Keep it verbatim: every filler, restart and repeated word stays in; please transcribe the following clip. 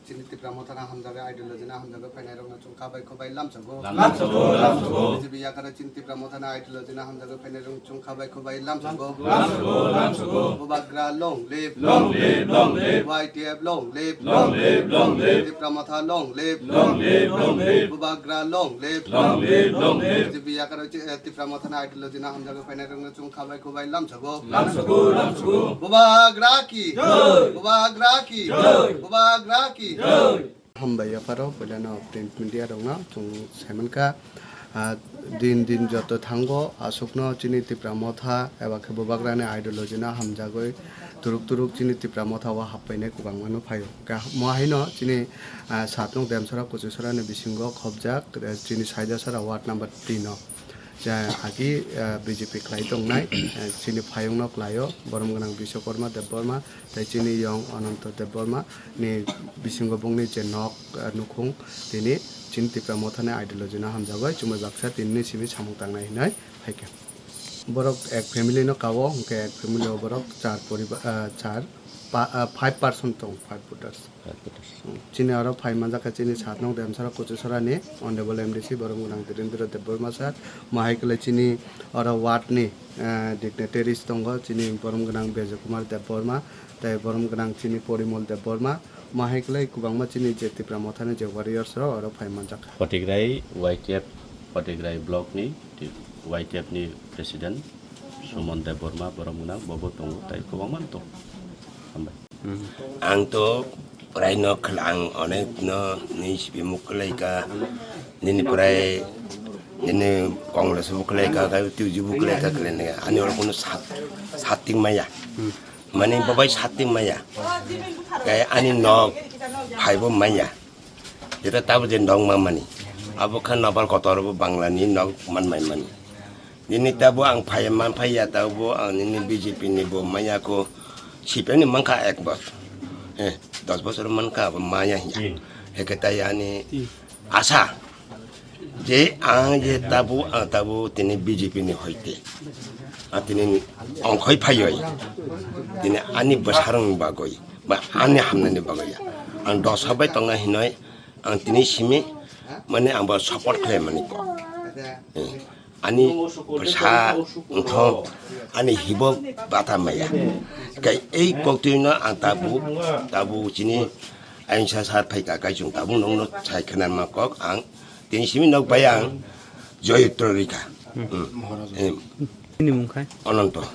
Chini Tipra Motha no hamjagwi, ideology no hamjagwi phainairokno chwng kha bai khubai lamsogo. Lamsogo, lamsogo. B J P yakarwi chini Tipra Motha no ideology no hamjagwi phainairokno chwng kha bai khubai lamsogo. Lamsogo, lamsogo. Bubagra long live. Long live, long live. Y T F long live. Long live, long live. Tipra Motha long live. Long live, long live. Bubagra long live. Long live, long live. B J P yakarwi chi-, eh, Tipra Motha no ideology no hamjagwi phainairokno chwng kha bai khubai lamsogo. Lamsogo, lamsogo. Bubagra ki. Jai. Bubagra ki. Jai. Bubagra ki. Jai. Hambai yapharo, puilano print media rokno chwng saimankha, ah, din din joto thango, aswkno chini Tipra Motha eba khe Bubagrani ideology no hamjagwi turuk turuk chini Tipra Motha o happainai kwbangma no phaio. Khe mo haino chini, ah, satnok Demsora Kuchusora ni bisingo khobjak, eh, chini Saidasora ward number tin o. Je agi, eh, B J P khlai tongnai, eh, chini phayungno khlaio, borom gwnang Biswakarma Debbarma, tei chini yong Ananto Debbarma ni bisingo bongni je nok, eh, nukhung, tini chini Tipra Mothani ideology no hamjagwi chumui baksa tinini simi samung tangnai hinwi phaikha. Borok ek family no kao, hwnkhe ek family o borok char poriba-, eh, char pa-, eh, five person tong, five voters. Chini oro phai manjak kha chini satnok Demsora Kuchusora ni Honorable M D C borom gwnang Dhirendra Debbarma sir, mo hai khe chini oro ward ni, eh, dignitaries tongo, chini borom gwnang Bejo Kumar Debbarma, tei borom gwnang chini Porimol Debbarma, mo hai khe kwbangma chini je Tipra Mothani je warriors rok oro phai manjak kha. Photograi Y T F, Photograi block ni Y T F ni president Suman Debbarma borom gwnang, bobo tongo, tei kwbangma tongo. Hambai. Ang to prai no khela, ang onek no ni sipi muk kelaika, nini prai nini Congress muk kelaika, kai tuji muk kelaika kelen ani oro kono sat, sat ting maya. Mani babai sat ting maya. Kai ani nok phaibo maya. Jeta tabo je nok ma mani. Abo khan nopal kotor bo Bangla ni nok man mai mani. Nini tabo ang phai man phai ya tabo ang nini B J P ni bo maya ko C P M ni mankha ek bosor. Eh, dos bosor mankha abo maya ya. Heke tai ani asa je ang je tabo ang tabo tini B J P ni hoite. A tini ongkhoi phaioi. Tini ani bwsarang bagoi ba ani hamnani bagoi ya. Ang dosa bai tongna hinoi ang tini simi mane ang bo support khlai mani ko. Eh. Ani bwsa wngthok, ani hibo bata maya. Kai ei koktwino ang tabuk, tabuk chini ayungsa sar phaika kai chwng tabuk nokno sai khwnama kok ang tini simi nok bai ang joyotro rikha. Hmm. Hmm. Nini mung khai? Ananto.